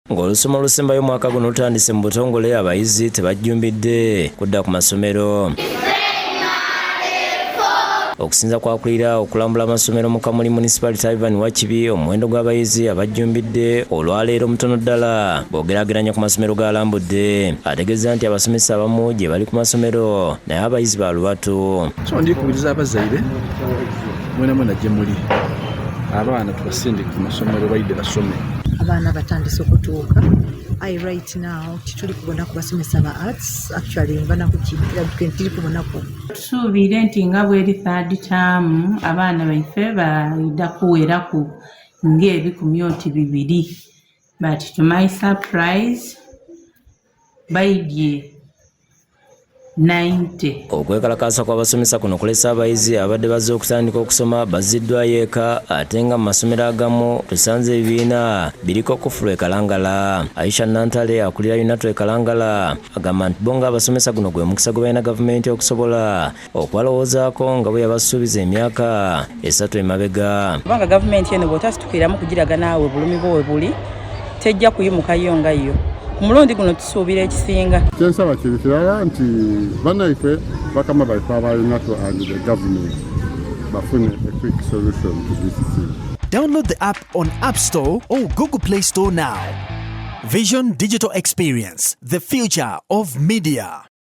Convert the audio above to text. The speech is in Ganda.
Ng'olusoma olusembayo omwaka guno lutandise mu butongole, abayizi tebajjumbidde kudda ku masomero. Okusinza kwakulira okulambula amasomero mu Kamuli Municipality, Ivan Wakibi, omuwendo gw'abayizi abajjumbidde olwaleero mutono ddala bw'ogeraageranya ku masomero g'alambudde. Ategeeza nti abasomesa abamu gye bali ku masomero, naye abayizi ba lubatu. So ndikubiriza abazaire mwena mwena gye muli, abaana tubasindike ku masomero, baidde basome. Abaana batandise okutuuka, aye right now tituli kubona ku basomesa ba arts. Actually nbanaku tiri kubonaku. Tusuubire nti nga bweri third term, abaana baife baida kuweraku ng'ebikumi oti 2, but to my surprise baidye 90. Okwekalakaasa kw'abasomesa kuno kulesa abayizi abadde bazze okutandika okusoma bazziddwayo eka, ate nga mu masomero agamu tusanze ebibiina biriko kufulu e Kalangala. Aisha Nantale, akulira UNATU e Kalangala, agamba nti bo ng'abasomesa guno gwe mukisa gwe balina gavumenti okusobola okubalowoozaako nga bwe yabasuubiza emyaka 3 emabega. Kubanga gavumenti eno bw'otasitukiramu kugiraga naawe bulumi bwo we buli, tejja kuyimukayo nga yo. Ku mulundi guno tusuubira ekisinga. Kyensaba kiri kirala nti bannaife, bakama baife aba UNATU and the government bafune a quick solution to this thing. Download the app on App Store or Google Play Store now. Vision Digital Experience, the future of media.